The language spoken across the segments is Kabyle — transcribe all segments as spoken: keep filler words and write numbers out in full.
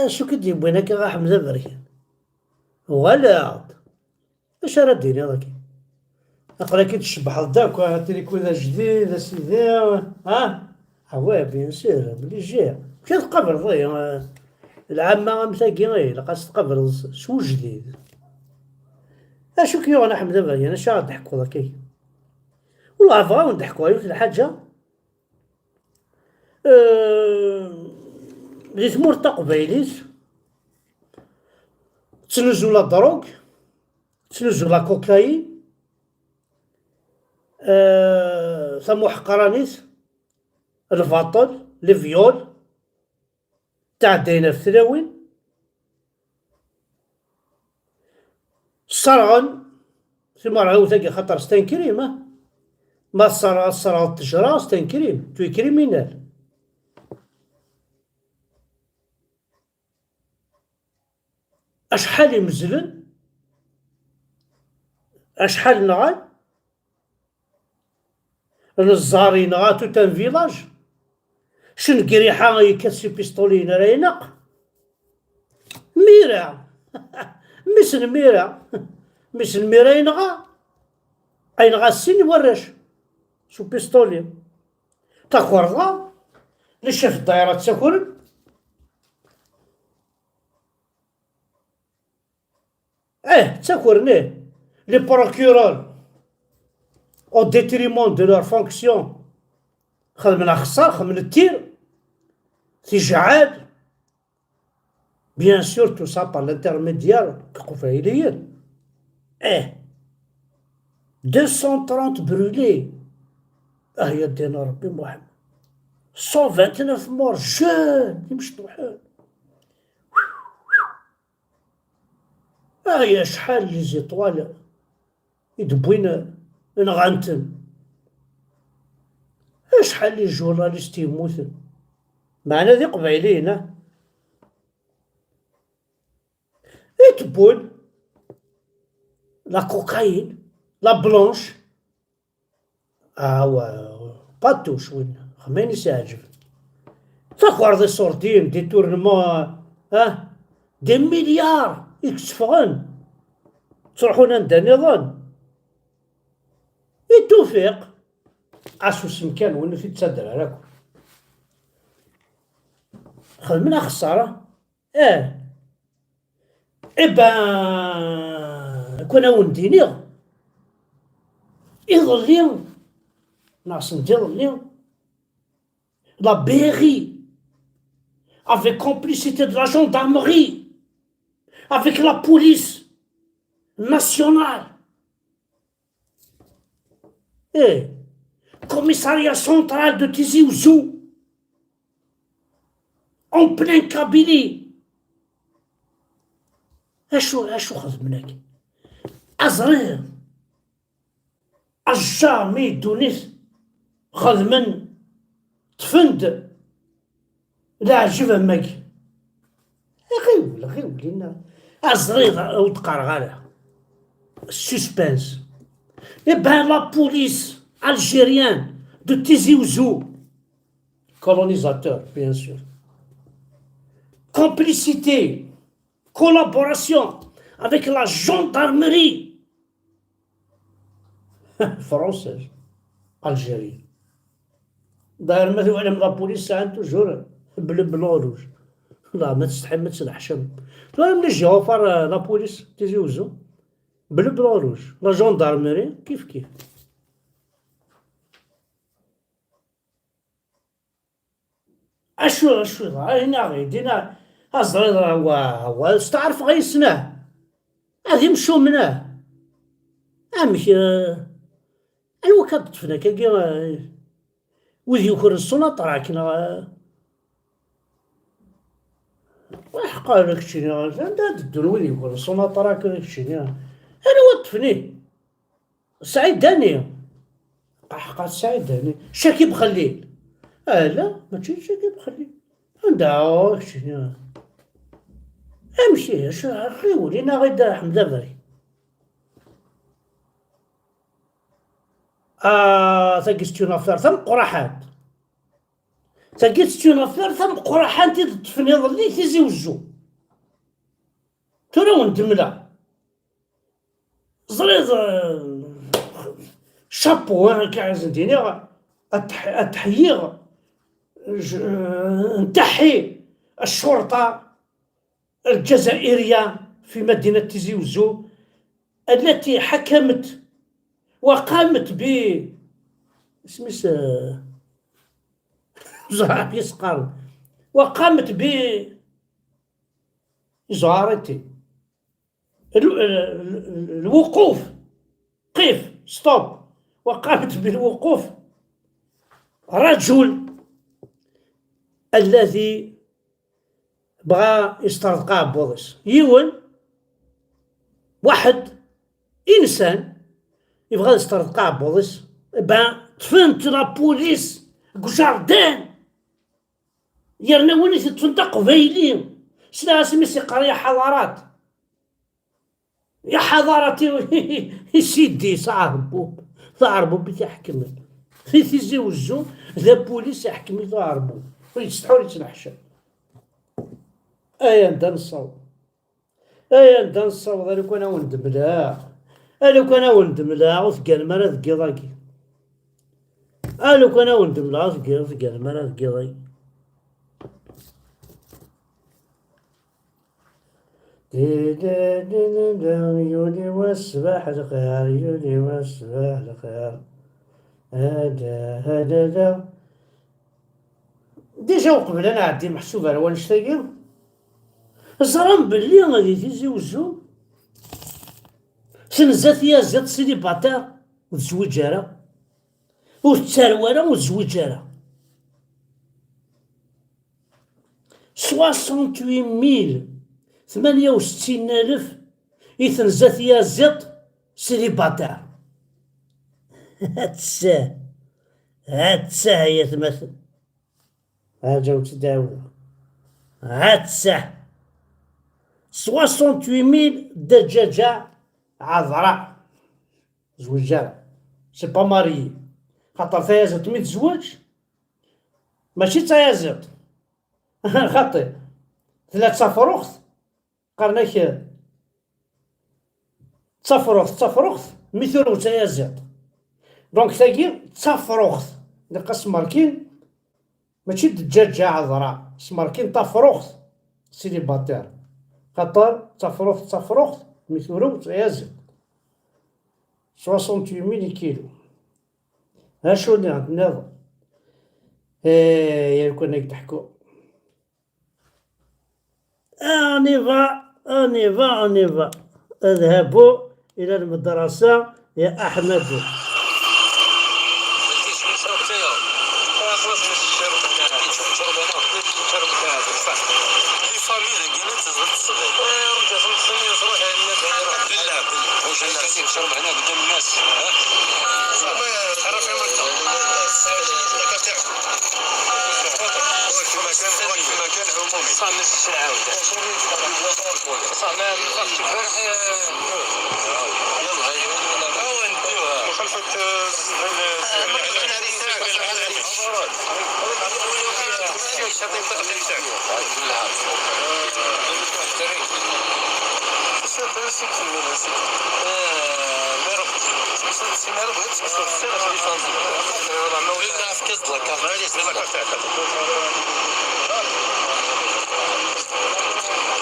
Acu k-id-yewwin akka a Ḥmed Aberkan? Uɣal-aɣ-d. Acu ara d-tiniḍ akka? Aql-ak-id tcebbḥeḍ-d akk, ah, triko d ajdid, a sidi, ah? Ah ouais, bien sûr, obligé. Amek ara tqableḍ, eh, lɛamma am tagi, eh, ilaq ad s-tqableḍ s, s ujdid. Acu k-yuɣen a Ḥmed Aberkan, acu ara d-teḥkuḍ akka? Wellah, bɣiɣ ad wen-d-ḥkuɣ yiwet n lḥaǧa. Eh, di tmurt taqbaylit, ttnuzu la drogue, ttnuzu la cocaïne, eh, tamuḥqranit, lbaṭel, les viols, ttɛeddayen ɣef tlawin, sserɣen timerɣiwt-agi, xaṭer c'est un crime, ah. Ma tesserɣ-, tesserɣeḍ ttejra, c'est un crime, tu es criminel. Acḥal imezlen, acḥal nɣan, Neẓẓar yenɣa tout un village. Cengriḥa yekkat s upistuliyen ara ineq. Mira. Mmi-s n Mira. Mmi-s n Mira yenɣa. Yenɣa sin warrac s upistuli. Takerḍa, le chef ddayra ttakren. Eh, ttakren, eh. Les procureurs, au détriment de leur fonction, xedmen axessar, xedmen ttir, tijɛal. Bien sûr, tout ça par l'intermédiaire n Iqbayliyen. Eh, deux cent trente brûlés. Ah, ya ddin Rebbi Muḥemmed. Cent vingt-neuf morts, jeunes, d imecṭuḥen. Ay, acḥal les étoiles i d-wwin, nɣan-ten. Acḥal les journalistes yemmuten. Meɛna d iqbayliyen, ah. I d-wwin la cocaïne, la blanche. Ah, wa, pas tous, win, xemma ayen i s-iɛeǧben. Takerḍa iṣurdiyen, détournement, ah, des milliards i yetteffɣen, ttruḥun anda nniḍen. I Tufiq, asusem kan, win ur t-id-ttadder ara akk. Xedmen axeṣṣara. Eh. Eh ben, kan ad wen-d-iniɣ, iḍelli, neɣ send iḍelli, la B R I, avec complicité de la gendarmerie, avec la police nationale, Eh, commissariat central de Tizi Ouzou, en plein Kabylie. Acu, acu xedmen akka? Aẓri, aẓar mi ddunit xedmen, ṭṭfen-d leɛǧeb am wagi. Ɣiwel, ɣiwel, inna. Aẓrid, ur d-qqareɣ ara. Suspense. Eh ben, la police algérienne de Tizi Ouzou, colonisateur, bien sûr. Complicité, collaboration avec la gendarmerie française, algérienne. D'ailleurs, ma twalam la police sɛan toujours bleu, blanc, rouge. La, ma tsetḥim, ma tesneḥcam. Twalam les gyrophares, euh, la police, Tizi Ouzou. Bleu, blanc, rouge. La gendarmerie, kif kif. Acu, acu, ayen aɣ-d-inna, aẓrid, wa, wa, steɛrfeɣ yes-neɣ. Ad imcumen, ah. Amek, eh, anwa akka d-ṭṭfen akkagi, eh, wid yukren Sonatrach, neɣ, eh? Wa ḥeqqa ara keččini, anda ad ddun wid yukren Sonatrach ara keččini? Anwa ṭṭfen-it? Saɛid Dani. Qaḥqa Saɛid Dani. Cakib Xellil. Ala, mačči d Cakib Xellil. Anda, oh, keččini? Amek ihi? Acu, ɣiwel, inaɣ-id Ḥmed Abri. Ah, tagi c'est une affaire tameqqraḥant. Tagi c'est une affaire tameqqraḥant i d-ṭṭfen iḍelli Tizi Wezzu. Tura wen-d-mleɣ. Ẓriḍ, eh, chapeau, eh, akka i sen-d-iniɣ, ad ḥ-, ad ḥyiɣ, j-, eh, نتحي الشرطة الجزائرية في مدينة تيزي وزو التي حكمت وقامت ب، اسميس، eh, زعما يسقر، وقامت ب، زعرتي. ال-، ال-، ال-، الوقوف، قف، stop، وقامت بالوقوف رجل الذي بغا يسترزق أعبوض-is. Yiwen، واحد، إنسان يبغا يسترزق أعبوض-is، ben، ṭṭfen-t la police deg jardin. Yerna win i t-iṭṭfen d aqbayli. Sliɣ-as imi s-iqqar ya ḥadarat. Ya ḥadarat i, i sidi, s aɛerbub. D aɛerbub i t-iḥekmen. Di Tizi Wezzu, d apulis iḥekmen, d aɛerbub. Ur yettsetḥi, ur yettneḥcam. Ay anda nessaweḍ. Ay anda nessaweḍ, a lukan a wen-d-mleɣ. A lukan a wen-d-mleɣ, ur tegganem ara deg yiḍ-agi. A lukan a wen-d-mleɣ, ur tegg-, ur tegganem ara deg yiḍ-agi. Yuli wass ṣṣbeḥ lxir, yuli wass ṣṣbeḥ lxir. Ada, ada, ada. Déjà uqbel ad nɛeddi meḥsub ar wannect-agi, ẓran belli di Tizi Wezzu tenza tyaziḍt célibataire ur tezwiǧ ara, ur tettarew ara, ur tezwiǧ ara. Soixante-huit mille, tmanya u settin alef i tenza tyaziḍt célibataire. Atta, atta ay atmaten. Rǧawt-d ɛawdeɣ. Atta. Soixante-huit mille ddaǧaǧa ɛaḍra. Zwiǧ ara. C'est pas marié. Xaṭer tayaziḍt mi tezweǧ, mačči d tayaziḍt. Xaṭi. Tella d tafruxt. Qqaren-ak, eh, d tafruxt, d tafruxt, mi turew d tayaziḍt. Donc, tagi d tafruxt. Ilaq ad s-merkin, mačči d ǧǧaǧǧa ɛeḍra, s-merkin tafruxt, célibataire. Xaṭer d tafruxt, d tafruxt, mi turew d tayaziḍt. Soixante-huit mille kilos. Acu nniɣ-d nniḍen? Eh, ya lukan ad k-d-ḥkuɣ. On y va, on y va, on y va. اذهبوا إلى المدرسة يا أحمد. بالله، بالله. واش الناس يشرب هنا قدام الناس؟ ها؟ تعرف يا مرتا. في مكان، في مكان عمومي. صح، نفس الشيء عاود. صح، ما، ما خفتش البارح، آه، يلا، هاي. هاو نديوها. مخالفة، آه،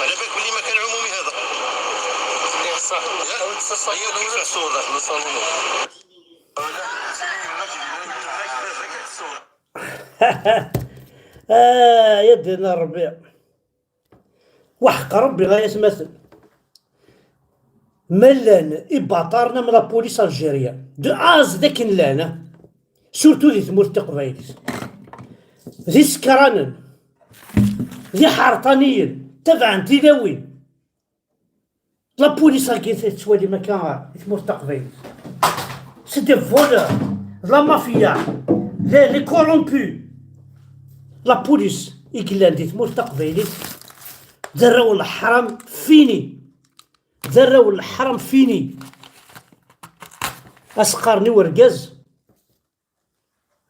على بالك بلي مكان عمومي هذا. إيه، صح. ياك؟ هي كيف الصور داخل الصالون. آه، يا دينا الربيع. وحق ربي غا يتمثل. ما لان إباطارنا من la police algérienne. De A à Z akken llan. Surtout di tmurt taqbaylit. D isekranen. D iḥerṭaniyen. Tabɛen tilawin. La police-agi tettwalim akka i tmurt taqbaylit. C'est des voleurs, de la mafia, les, les corrompus. La police i yellan di tmurt taqbaylit d arraw n leḥram fini. D arraw n leḥram fini. Aseqqaren i urgaz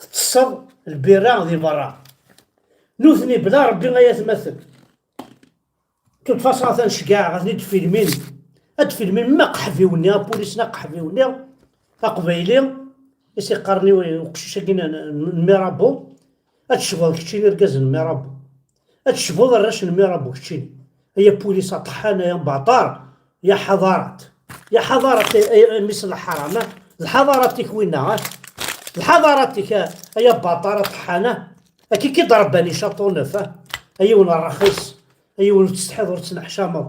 tettesseḍ lbira di berra. Nutni bla Rebbi ay atmaten. Toute façon, atan ceggaɛeɣ ad ten-id-filmin. Ad d-filmin ma aqeḥbiw-nni, apulis-nni aqeḥbiw-nni aqbayli, i s-iqqaren i uqcic-agi n, n, n Mirabeau. Ad tecbuḍ keččini, argaz n Mirabeau. Ad tecbuḍ arrac n Mirabeau keččini. Ay apulis aṭeḥḥan, ay abaṭar, ya ḥadarat. Ya ḥadarat, ay, ay, ay mmi-s n lḥaram, ah. D lḥadarat-ik winna, ah. D lḥadarat-ik, ah, ay abaṭar aṭeḥḥan, ah. Akka i k-id-rebban icaṭunef, ah. Ay yiwen rxis. Ay yiwen ur tettsetḥiḍ, ur tettneḥcameḍ.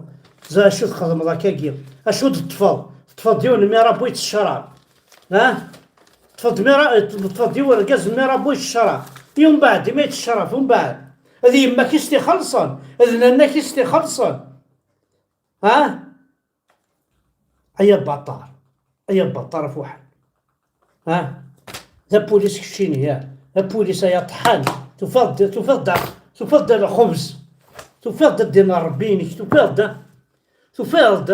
Ẓer acu txedmeḍ akkagi. Acu d-teṭṭfeḍ? Teṭṭfeḍ-d yiwen n Mirabeau yettecrab. Ha? Teṭṭfeḍ-d Mira-, teṭṭfeḍ-d yiwen urgaz n Mirabeau yettecrab. I umbeɛd, imi yettecrab, umbeɛd. D yemma-k i s-t-ixellṣen. D nanna-k i s-t-ixellṣen. Ha? Ay abaṭar, ay abaṭar afuḥan. Ha? D apulis keččini, ya. D apulis ay aṭeḥḥan. Tufiḍ-d, tufiḍ-d, tufiḍ-d lxubz. Tufiḍ-d ddin n Ṛebbi-inek, tufiḍ-d. Tufiḍ-d.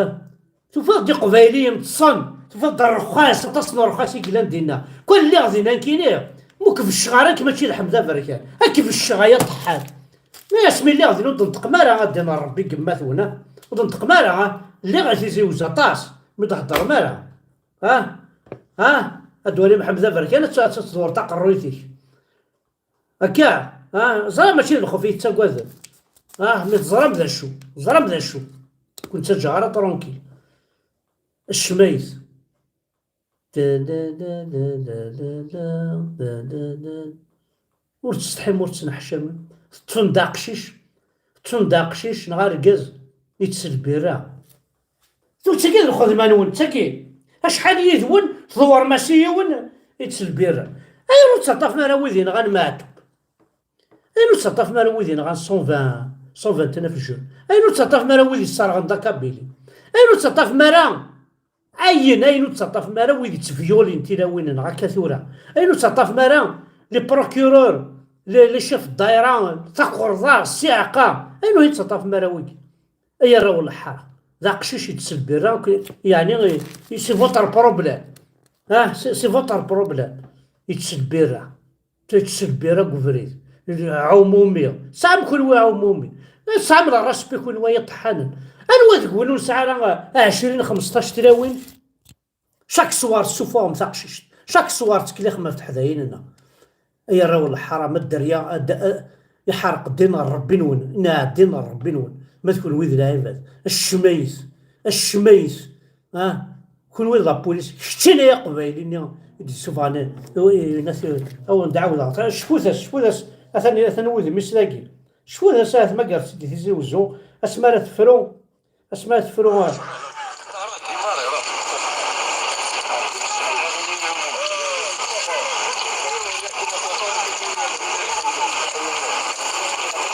Tufiḍ-d iqbayliyen ṭṭsen. Tufiḍ-d ṛṛxas, aṭas n ṛṛxas i yellan dinna. Kul lliɣ dinna nekkini, mu kbecceɣ ara nekk mačči d Ḥmed Aberkan. Ad kbecceɣ ay aṭeḥḥan. Ma asmi lliɣ din ur d-neṭqem ara, a ddin n Ṛebbi n yemma-twen, ah. Ur d-neṭqem ara, ah. Lliɣ a Tizi Wezzu aṭas, mi d-heddrem ara. Ah, ah, ad d-wali Mḥemmed Aberkan, ad t-, ad tettḍurreḍ taqerruyt-ik. Akka, ah, ẓriɣ mačči d lxuf i tettagaden. Ah, mi teẓram d acu, teẓram d acu. Ur ken-ttaǧǧaɣ ara tranquille. Ccmayt. Da, da, da. Ur tettsetḥim, ur tettneḥcamim. Teṭṭfem-d aqcic, teṭṭfem-d aqcic neɣ argaz, itess lbirra. Tuttagi d lxedma-nwen, ttagi. Acḥal yid-wen tḍewrem-as i yiwen, itess lbirra. Ayen ur tettaṭṭafem ara wid yenɣan Meɛtub. Ayen ur tettaṭṭafem ara wid yenɣan cent vingt, cent vingt-neuf jeunes. Ayen ur tettaṭṭafem ara wid yesserɣen d akabili. Ayen ur tettaṭṭafem ara Ayen, ayen ur tettaṭṭafem ara wid yettvyulin tilawin-nneɣ akka tura. Ayen ur tettaṭṭafem ara les procureurs, les, les chefs de daïra, takerḍa, ssiɛqa. Ayen ur tettaṭṭafem ara wigi. Ay arraw n leḥḥara. D aqcic yettess lbirra, yeɛni, c'est votre problème. Ah, c'est, c'est votre problème. Yettess lbirra. Tettess lbira deg ubrid. Ɛumumi. Tesɛam kunwi ɛumumi. Tesɛam le respect kunwi ay iṭeḥḥanen. Anwa deg-wen ur nesɛi ara ɛecrin, xmesṭac tlawin? Chaque soir tessufuɣem taqcict. Chaque soir ttkellixem ɣef teḥdayin-nneɣ. Ay arraw n leḥram, a dderya, a d-, a, iḥerq ddin n Ṛebbi-nwen, neɣ ddin n Ṛebbi-nwen. Ma d kunwi d lɛibad. Accmayt. Accmayt. Ah, kunwi d la police, keččini ay aqbayli-nni i d-yessufɣen, i, i, i, awen-d-ɛawdeɣ, cfut-as, cfut-as, atan, atan wudem-is dagi. Cfut-as ahat ma gert-tt-id i Tizi Wezzu, asmi ara tefru, asmi ara tefru, ah.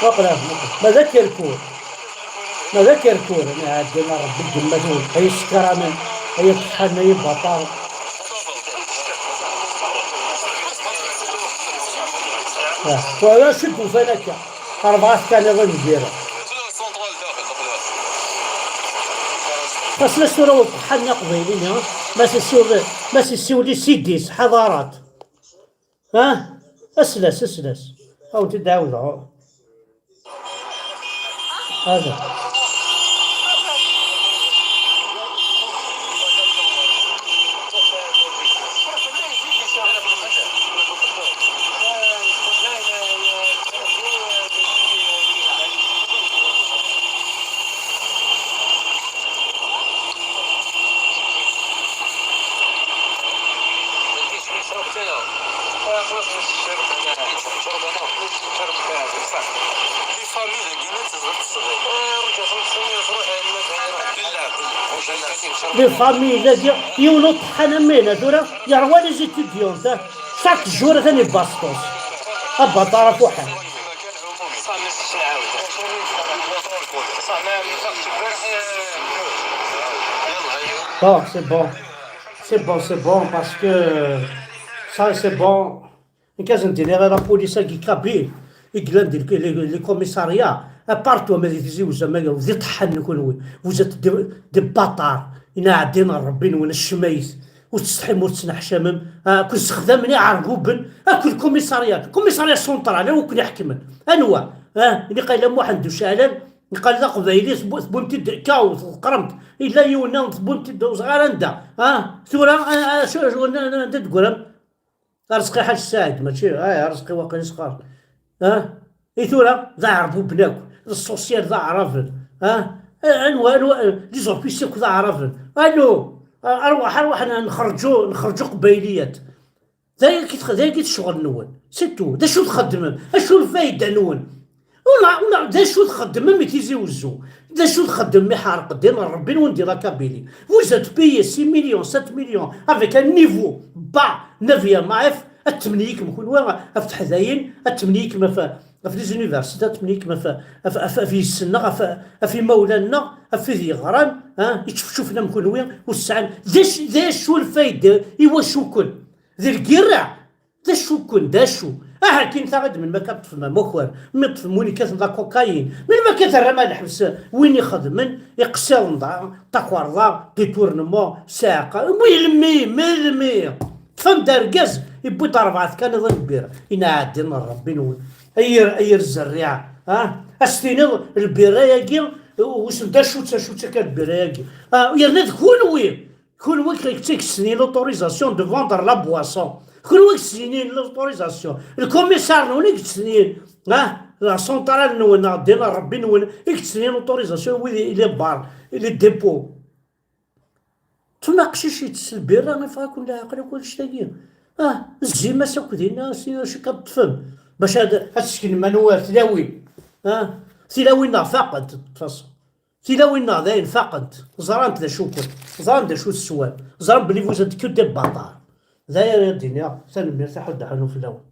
Waqila, ma d akerkur. Ma d akerkur, neɛdin a Rebbi deg ummat-nwen, ay isekranen, ay iṭeḥḥanen, ay ibaṭaren. Ah, wala acu d-ufan akka, rebɛa tkaniḍin n lbira. Xas la s-tura uṭeḥḥan n iqbayliyen, ma s-issiwel, ma s-issiwel i sidis, ḥadarat. Ah, aslas, aslas. Ad wen-t-id-ɛawdeɣ. Hada. Les familles, la di yiwen uṭeḥḥan am wina tura, yerwa les étudiants, ah. Chaque jour atan ibasṭus. Abaṭar afuḥan. Bon, c'est bon. C'est bon, c'est bon, parce que ça, c'est bon. Nekk ad sen-d-iniɣ i la police-agi kabyle i yellan di les, les, les commissariats, à part toi, ma di Tizi Wezzu, ma di ṭeḥḥan kunwi, vous êtes des, des bâtards, i neɛdin Rebbi-nwen, ccmayt, ur tsetḥim, ur tettneḥcamem, ah, ken-sexdamen iɛerbuben, akk le commissariat, commissariat central, anwa ken-iḥekmen? Anwa? Ah, ilaq a Muḥend Uceɛlan, Yeqqel d aqbayli, tewwim-t-id kaw tḍeqqrem-t. Yella yiwen-nniḍen tewwim-t-id ur ẓriɣ ara anda. Ah, tura, ah, ah, acu, acu, anda, anda d-teggrem? Arezqi Ḥaǧ Saɛid, mačči, ah, Arezqi waqil i s-qqaren. Ah, i tura, d aɛerbuben akk, d ṣṣuṣyal d aɛraben. Ah, anwa, anwa, les officiers akk d aɛraben. Anu, arwaḥ, arwaḥ, nexrǧu, nexrǧu qbayliyat. D ayagi tx-, d ayagi d ccɣel-nwen. C'est tout. D acu txeddmem? Acu lfayda-nwen? Ula, ula, d acu txeddmem i Tizi Wezzu? D acu txeddmem i ḥerq ddin n Rebbi-nwen di la Kabylie? Vous êtes payé six millions, sept millions, avec un niveau bas, neuvième A F, ad temnikem kunwi ɣef teḥdayin, ad temnikem ɣef, ɣef les universités, ad temnikem ɣef, ɣef, ɣef, ɣef yessenneɣ, ɣef, ɣef imawlan-nneɣ, ɣef wid yeɣran, ah, ičefčufen am kunwi, ur sɛan. D acu, d acu lfayda i wacu-ken? D lgirra. D acu-ken, d acu? Aha, akin taɣ-id melmi akka ṭṭfem amakar, mi ṭṭfem win ikkaten la cocaïne, melmi akka terram ar lḥebs win ixedmen iqsiḍen da, takerḍa, détournement, saɛqa, melmi, melmi? Ṭṭfem-d argaz, yewwi-d rebɛa tkaniḍ n lbira, inɛa ddin n Rebbi-nwen, ay yir, ay yir zerriɛa, ha? Ad s-tiniḍ lbira-agi, wissen d acu-tt, acu-tt akka lbira-agi? Ah, yerna d kunwi, kunwi i k-, i k-ttinen l'autorisation de vendre la boisson. Kunwi i k-ttinen l'autorisation. Le commissaire-nwen i k-ttinen, ah, la centrale-nwen, neɣ ddin n Rebbi-nwen, i k-ttinen l'autorisation, wid i les bars, les dépôts. Ṭṭfem aqcic yettess lbirra, ifeɣ-aken leɛqel akk annect-agi. Ah, zzim-as akk dinna, s acu akka ṭṭfem? Bac ad, ad seknem anwa tilawin. Ah, tilawin-nneɣ faqent, de toute façon. Tilawin-nneɣ dayen faqent, ẓrant d acu-ken, ẓrant d acu teswam, ẓrant belli vous êtes que des bâtards. D aya ara d-iniɣ, tanemmirt, aḥuddu ḥunu fell-awen.